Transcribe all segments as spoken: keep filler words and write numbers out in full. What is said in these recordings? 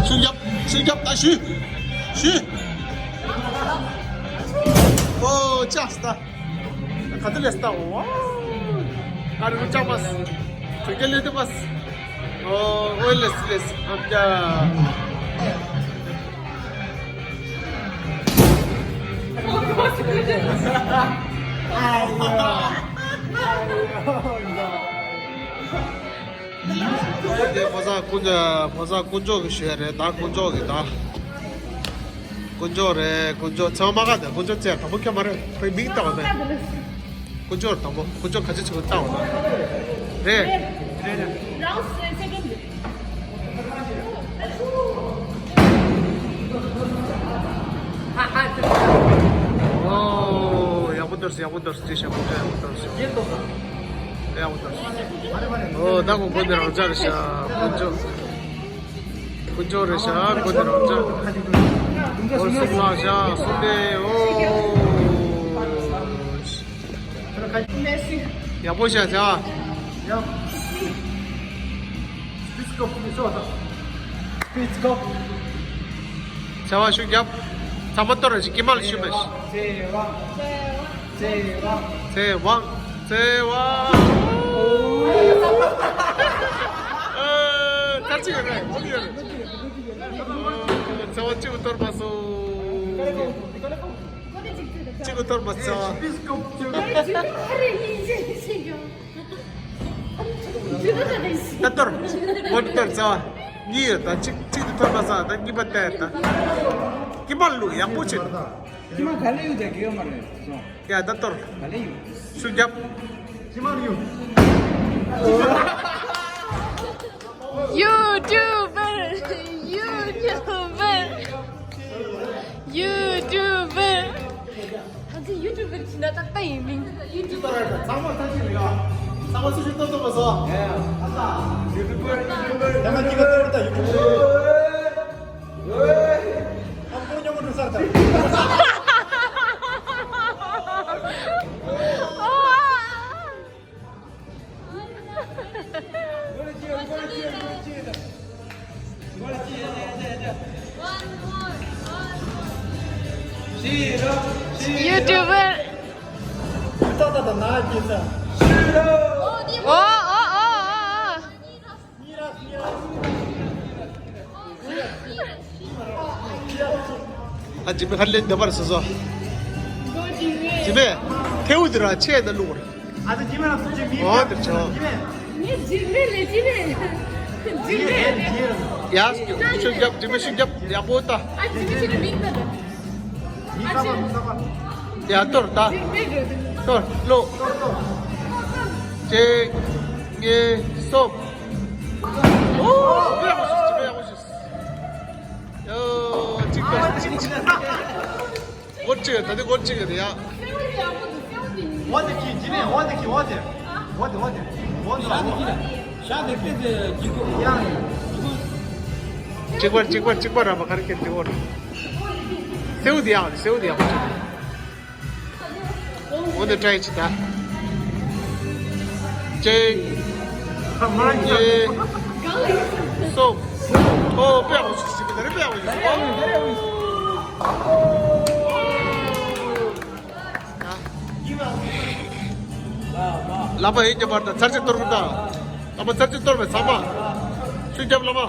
ཤུགས་རྒྱབ། ཤུགས་རྒྱབ། ད་ཞུ། ཞུ། ཨོ་ཅག་སྟ། ག་དུས་ལས་སྟ། ཨོ། ཨ་རུ་ཅག་པས། ཁྱོད་ཀྱི་ལས་དུ་པས། ཨོ་ཨོ་ལས་ལས་ཨམ་ཅག་དེ་ཕོ་གསར་དཀོན་མཆོག་ཕོ་གསར་དཀོན་མཆོག་གི་ཞུ་ཡ་རེད། ད་དཀོན་མཆོག་གི་ད། དཀོན་མཆོག་རེད། དཀོན་མཆོག་ཚེ་དབང་མ་ག་ད་དཀོན་མཆོག་ཚེ་དང་པོ་ཁྱོད་མ་རེད། ཁོའི་མིང་བཏགས་པ་མེད། དཀོན་མཆོག་དང་པོ། དཀོན་མཆོག་ག་ཚོད་ཆེ་བོ་བཏགས་པ་རེད། རེད། རེད། རེད། རང་སེ་སེ་གེན་ཌི། ཨོ། ཡག་པོ་འདུག་ཡག་པོ་འདུག་ཅི་ཞབས་པོ་ཡག་པོ་འདུག་ཡག་པོ་འདུག་ཨོ། ད་ཁོ་དཀོན་མཆོག་རང་ཅག་རེད་ཤག་དཀོན་མཆོག་དཀོན་མཆོག་རེད་ཤག་དཀོན་མཆོག་རང་ཅག་ཨོ་གསུང་ལགས་ཤག་གསུང་དེ་ཨོ། ཡག་པོ་ཤག་བྱ་བ། Let's go. Let's go. བྱ་བ་ཤུགས་རྒྱབ། ཚང་མ་གཏོར་རེ་ཞིག་ཀྱི་མ་ལ་ཤུགས་པས། ཚེ་དབང་། ཚེ་དབང་། ཚེ་དབང་། ཚེ་དབང་། ཨོ། ཨ། ཚར་གཅིག་ཡོད་རེད། ཚེ་དབང་གཅིག་གཏོར་མ་སོང་། གཅིག་གཏོར་མ་སོང་། ད་གཏོར། ངོ་གཏོར་ཚ་བ། གཉིས་ཡོད་ད། གཅིག་གཅིག་ཏུ་ཐོན་པ་ས་ད་གཉིས་པ་སྟེར་ད། ཀྱི་མ་ལུ་ཡག་པོ་བྱེད། ཀྱི་མ་ག་ལེ་ཡོད་ད་གེ་ཡོད་མ་རེད་སོང་། ཡ་ད་གཏོར། ག་ལེ་ཡོད། ཤུགས་རྒྱབ། ཀྱི་མ་ཡོད། ཡུ་ཊུབ་པར། ཡུ་ཊུབ་པར། ཡུ་ཊུབ་པར། ད་ཅི་ཡུ་ཊུབ་པར་ཕྱིན་ན་ཏག་ཏག་ཡིན་མིན། ཡུ་ཊུབ་པར། ཚང་མ་ལྟ་ཅི་རེད་ཡ། ཚང་མ་སུ་ཞིག་ཏོག་ཏོག་པ་སོ། ཡ་ཡ། ཨ་ད། ཡུ་ཊུབ་པར། ཡུ་ཊུབ་པར། ཡ་ང་ཅི་ག་ཏོག་ཏོག་ཡུ་ཊུབ་པར། ཨ་ཁོ་ཉོ་མོ་འགྲོ་སར་ད། ཡུ་ཊུབ་པར། ཨོ་ཨོ་ཨོ་ཨོ། ཨ་ཇི་མེ་ཁར་ལེན་འདི་པར་སོ་སོ། ཇི་མེ། ཐེའུ་འདི་ར་ཆེ་ན་ལུག་རེད། ཨ་ད་ཇི་མེ་ལ་སུ་ཇི་མེ། ཨོ་འདིར་ཆོ། ཇི་མེ་ལེ་ཇི་མེ། ཇི་མེ། ཡ་ཤུགས་རྒྱབ། ཇི་མེ་ཤུགས་རྒྱབ་ཡག་པོ་ལྟ། ཨ་ཇི་མེ་ཅི་ལ་མིང་ད་ད། ཡ་གཏོར་ད། གཏོར་ལོ། གཅིག་གཉིས། གསུམ། ཨོ། ཡོ། གཅིག་པ་གཅིག་གཅིག་སྒོར་གཅིག་ད་དེ་སྒོར་གཅིག་རེད་ཡ། འོ་དེ་གི་ཇི་མེ། འོ་དེ་གི་འོ་དེ། འོ་དེ་འོ་དེ། འོ་དེ་ལ་འོ། ཤ་དེ་སྐད་དེ་ཇི་གོ་ཡ། གཅིག་པ་གཅིག་པ་གཅིག་པ་ར་མ་ག་རེ་སྐད་དེ་འོ་རེད། སེའུ་དེ་ཡ། སེའུ་དེ་ཡག་པོ་བྱུང་། འོ་ན་ཊ་རའི་བྱེད་ད། གཅིག་གཉིས། གསུམ། ཨོ་དཔེ་ཡག་པོ་བྱུང་། གཅིག་ག་རེ་དཔེ་ཡག་པོ་བྱུང་། ལག་པ་ཡིན་གྱི་བར་དང་ཚར་གཅིག་གཏོར་དགོས་ད། ལག་པ་ཚར་གཅིག་གཏོར་བའི་ཚང་མ། ཤུགས་རྒྱབ་ལག་པ།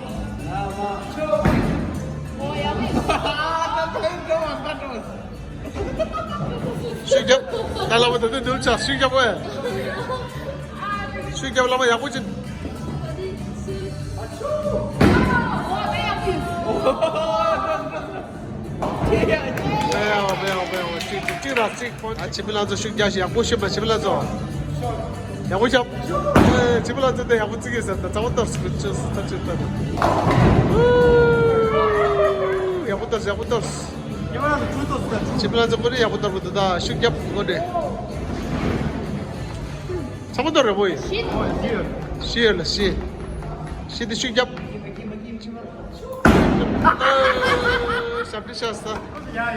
ཤུགས་རྒྱབ། ད་ལག་པ་ད་དུང་འདུལ་ཆ། ཤུགས་རྒྱབ་ཨེ། ཤུགས་རྒྱབ་ལག་པ་ཡག་པོ་བྱེད། ཨ་ཆུ། ཨོ་ཨོ་ཨོ་ཨོ། གཅིག་ར་གཅིག་ཕོན། ཨ་ཆིབས་ལ་ཚོ་ཤུགས་རྒྱག་ཤིག་ཡག་པོ་ཤེས་པ་ཆིབས་ལ་ཚོ། ཡག་པོ་ཤོག་ཨེ་ཆིབས་ལ་ཚོ་དེ་ཡག་པོ་བརྩི་གི་ཟེར་ད་རྩ་བ་ཏོག་ཙམ་ཆུ་ཚོད་ཐག་ཆོད་ད། ཡག་པོ་ཏོག་ཡག་པོ་ཏོག་ཆིབས་ལ་ཚོ་ཁོ་ནི་ཡག་པོ་ཏོག་པོ་འདུག་ད་ཤུགས་རྒྱབ་ཁོ་ནི། ཚང་མ་ཏོག་རེ་བོ་ཡིན། ཤི་ཡོད་ལ་ཤི། ཤི་དེ་ཤུགས་རྒྱབ། ཞབས་ཏི་ཤ་ས། ཨོ།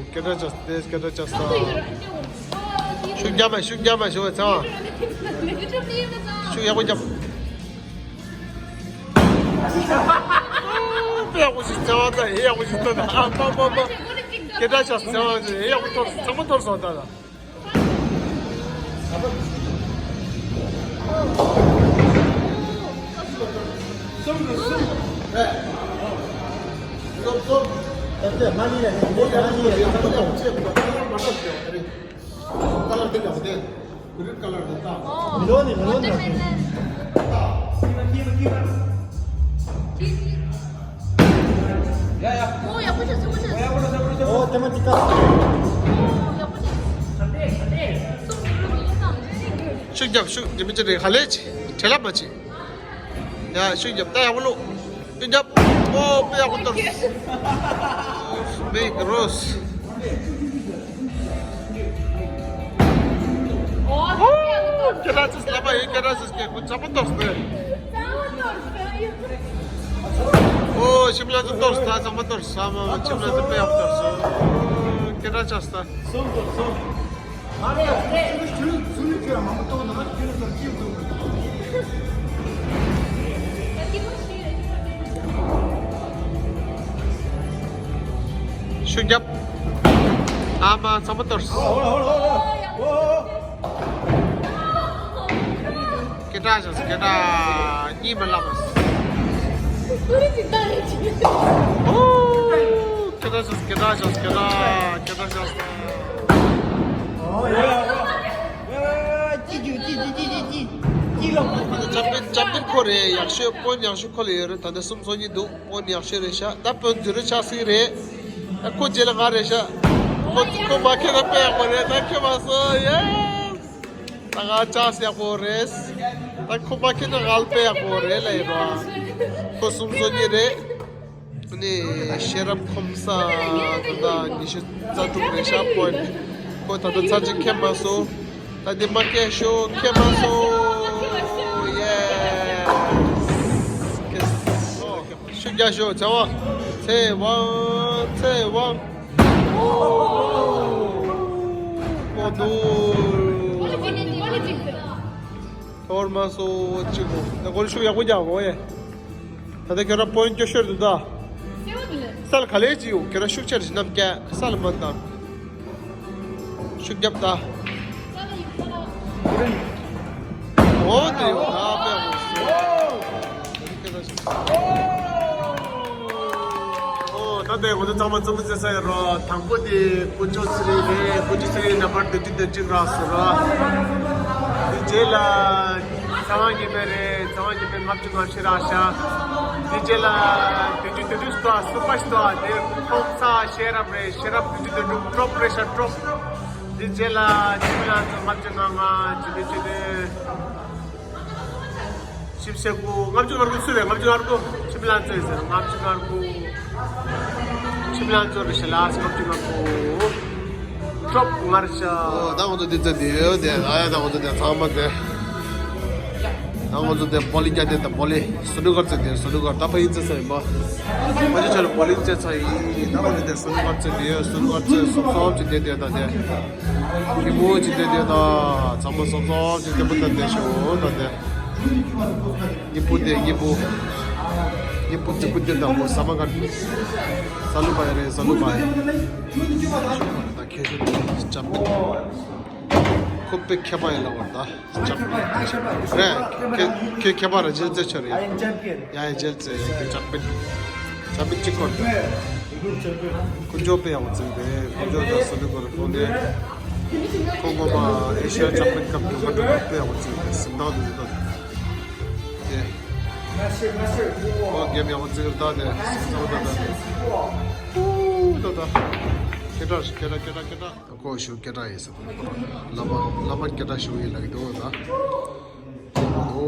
སྐད་གྲགས་ཆགས་སྟེ་སྐད་གྲགས་ཆགས་ས། ཤུགས་རྒྱབ་མ་ཤུགས་རྒྱབ་མ་ཤུགས་ཚང་མ། ཤུགས་ཡག་པོ་རྒྱབ། དཔེ་ཡག་པོ་ཞིག་བྱ་བ་དང་ཧེ་ཡག་པོ་ཞིག་ཐོན་ཨ་པ་པ་པ། སྐད་གྲགས་ཆགས་བྱ་བ་ཧེ་ཡག་པོ་ཐོན་ཚང་མ་ཐོན་སོང་ད་ལ། ཀ་ལར་དེ་འདྲ་བ་དེ། ཀི་རིན་ཀ་ལར་དེ་ད། མི་ལོ་ནི་མི་ལོ་ནི། ཡ་ཡ། ཨོ་ཡག་པོ་བྱས་ཚོད་པོ་བྱས། ཨོ་དེ་མ་ཅི་ཀ། ཨོ་ཡག་པོ་བྱས། ཤུགས་རྒྱབ་ཤུགས་རྒྱབ་མི་ཅི་རེད་ཧ་ལས་ཅི་བྲེལ་ལ་མ་ཅི། ཡ་ཤུགས་རྒྱབ་ད་ཡག་པོ་ལོ། ཤུགས་རྒྱབ། ཨོ་དཔེ་ཡག་པོ་ཏོག་མིག་རོས། ཨོ་སྐད་གྲགས་ཅིག་ལབ་པ་ཡིན་སྐད་གྲགས་ཅིག་སྐད་ཁོ་ཚང་མ་ཏོག་སྟེ། ཨོ་ཤིམ་ལ་ཏོག་ཏོག་ས་ཚང་མ་ཏོག་ས་མ་ཤིམ་ལ་ཏོག་པེ་ཡག་ཏོག་སོ། སྐད་གྲགས་ཅག་ས། ཤུགས་རྒྱབ། ཨ་མ་ཚང་མ་ཏོག་ས། སྐད་གྲགས་བྱུང་སོང་སྐད་གྲགས་གཉིས་མ་ལབ། ཨོ། སྐད་གྲགས་བྱུང་སྐད་གྲགས་བྱུང་སྐད་གྲགས་སྐད་གྲགས་བྱུང་སོང་། ཅམ་པིན་ཅམ་པིན་ཁོ་རེད་ཡག་ཤོས་པོན་ཡག་ཤོས་ཁོ་ལ་ཡོད་རེད། ད་ལྟ་སུམ་སོ་གཉིས་འདུག་པོན་ཡག་ཤོས་རེད་ཤག་ད་པོན་དུ་རུ་ཆགས་སྲིད་རེད། ད་ཁོ་རྗེས་ལ་ང་རེད་ཤག་ཁོ་ཁོ་མ་ཁེ་ན་དཔེ་ཡག་པོ་རེད། ད་ཁེ་མ་སོང་ཡེ། ད་ང་ཅག་ཡག་པོ་རེད། ད་ཁོ་མ་ཁེ་ན་ང་ལ་དཔེ་ཡག་པོ་རེད་ལ་ཡིན་རོ། ཁོ་སུམ་སོ་གཉིས་རེད། ནི་ཤེས་རབ་ཁོམ་ས་ད་ལྟ་ཉི་ཤུ་རྩ་དྲུག་རེད་ཤག་པོན་ཁོ་ད་ལྟ་ཚར་གཅིག་ཁེ་མ་སོང་། ད་འདི་མ་ཁེ་ཤོ་ཁེ་མ་སོང་ཡེ། ཤུགས་རྒྱག་ཤོག་ཚེ་དབང་། ཚེ་དབང་། ཚེ་དབང་། ཨོ་དུ། ཐོར་མ་སོ་གཅིག་གོ་ད་གོ་ལ་ཤུགས་ཡག་པོ་རྒྱག་གོ་ཡེ། ད་ལྟ་ཁྱོད་རང་པོན་སྐྱོ་ཤོར་འདུག་ད། སལ་ག་ལེ་ཅི་ཡོད་ཁྱོད་རང་ཤུགས་ཆེར་ཞིག་ནམ་རྒྱ་སལ་མ་ད། ཤུགས་རྒྱབ་ད། ཨོ་དེ་ཡོད་ད་པེ་ཨོ་སོ། ཨོ་ད་དེ་ང་ཚོ་ཚང་མ་རྩུབ་མོ་རྩེ་ས་ཡོད་རོ། དང་པོ་དེ་ཀུ་ཅོ་སི་རི་རེད། ཀུ་ཅོ་སི་རི་ནམ་བར་དེ་དུས་དེ་གཅིག་རག་སོ་རོ། དེ་རྗེས་ལ་ཚ་བ་ཉི་མ་རེད། ཚ་བ་ཉི་མ་ལྔ་བཅུ་ང་ཕྱི་རག་ཤག་དེ་རྗེས་ལ་དེ་དུས་དེ་དུས་སྟོ་སུ་པ་སྟོ་དེ་ཁོག་ཚ་ཤེས་རབ་རེད། ཤེས་རབ་དེ་དུས་དེ་དུས་ཀྲོབ་རེད་ཤག་ཀྲོབ། དེ་རྗེས་ལ་ཁྱིམ་ལ་ཚོ་ལྔ་བཅུ་ང་ལྔ་ཇི་ལི་ཇི་ལི། ཆིབས་ཞབས་ཀྱི་ལྔ་བཅུ་ང་དགུ་སུ་རེད། ལྔ་བཅུ་ང་དགུ་ཆིབས་ལ་ཚོ་ཡིན་ཟེར། ལྔ་བཅུ་ང་དགུ་ཆིབས་ལ་ཚོ་རེད་ཤག་ལ་ལྔ་བཅུ་ང་དགུ་ཀྲོབ་ངར་ཤག་ད་ང་ཚོ་འདི་ཚོ་འདི་ཡོད་དེ། ཨ་ཡ་ད་ང་ཚོ་འདི་ཚང་མ་དེ། ད་ང་ཚོ་དེ་པོ་ལི་རྒྱ་དེ་དང་པོ་ལི་སུ་ནུ་གར་ཚེ་དེ་སུ་ནུ་གར་ད་ཕ་ཡིན་ཚེ་ས་ཡིན་པ། ཕ་ཆ་ཆ་ལ་པོ་ལི་ཚེ་ཚ་ཡིན། ད་ང་ཚོ་དེ་སུ་ནུ་གར་ཚེ་དེ་སུ་ནུ་གར་ཚེ་སོབ་སོབ་ཅིག་དེ་དེ་ད་དེ། གི་མོ་ཅིག་དེ་དེ་ད་ཚང་མ་སོབ་སོབ་ཅིག་དེ་པོ་ད་དེ་ཤོ་ད་དེ། གཉིས་པོ་དེ་གཉིས་པོ། གཉིས་པོ་ཙི་གུ་དེ་དང་པོ་ས་མ་གར། ས་ལུ་པ་ཡ་རེད་ས་ལུ་པ་ཡ། ད་ཁྱེད་ཤོ་དེ་ཅམ་པི། ཁོ་པེ་ཁྱད་པར་ཡིན་ལ་བར་ད། ཅམ་པི་རེད། ཁྱེད་ཁྱེད་ཁྱད་པར་རེད་རྗེས་ཚེ་ཆོ་རེད། ཡ་ཡ་རྗེས་ཚེ་ཡ་ཅམ་པི། ཅམ་པི་གཅིག་སྐོར་དེ། ཀུན་སྤྱོད་དཔེ་ཡག་པོ་བརྩིས་ཏེ་ཀུན་སྤྱོད་དང་སུ་ལུ་གོ་རེ་ཕོ་ནེ། ཁོ་ངོ་མ་ཨེ་ཤི་ཡ་ཆེམ་པི་ཡན་ཀབ་དུས་མ་འགྲོ་བ་དཔེ་ཡག་པོ་བརྩི་གི་འདུག་གཟིམ་ཐང་དུ་བཟོས་ད། དེ། ཁོ་གེམ་ཡག་པོ་བརྩི་གི་འདུག་དེ་གཟིམ་ཚང་ད་ད། ཧུ་ད་ད། སྐད་གྲགས་སྐད་གྲགས་སྐད་གྲགས་སྐད་གྲགས། ཁོ་ཞུ་སྐད་གྲགས་ཡིན་ས། བླ་མ་བླ་མ་སྐད་གྲགས་ཞུ་ཡིན་ལབ་ཀྱི་འདུག་ད། ཨོ་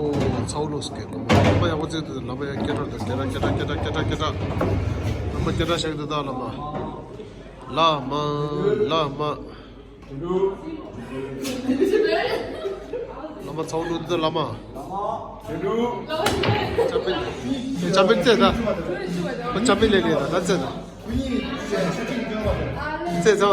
ཚའོ་ལུ་སྐད་གྲགས་བླ་མ་ཡག་པོ་བརྩི་གི་འདུག་བླ་མ་ཡག་སྐད་གྲགས་འདུག་སྐད་གྲགས་སྐད་གྲགས་སྐད་གྲགས་སྐད་གྲགས་སྐད་གྲགས། བླ་མ་སྐད་གྲགས་བཤད་ཀྱི་འདུག་ད་བླ་མ། བླ་མ་བླ་མ། བླ་མ་ཚའོ་ལུ་འདི་བླ་མ། ཅམ་པི་ཅམ་པི་རྩེ་ད། ཅམ་པི་ལེ་ལེ་ད་ད་རྩེ་ད། རྩེ་ཚ།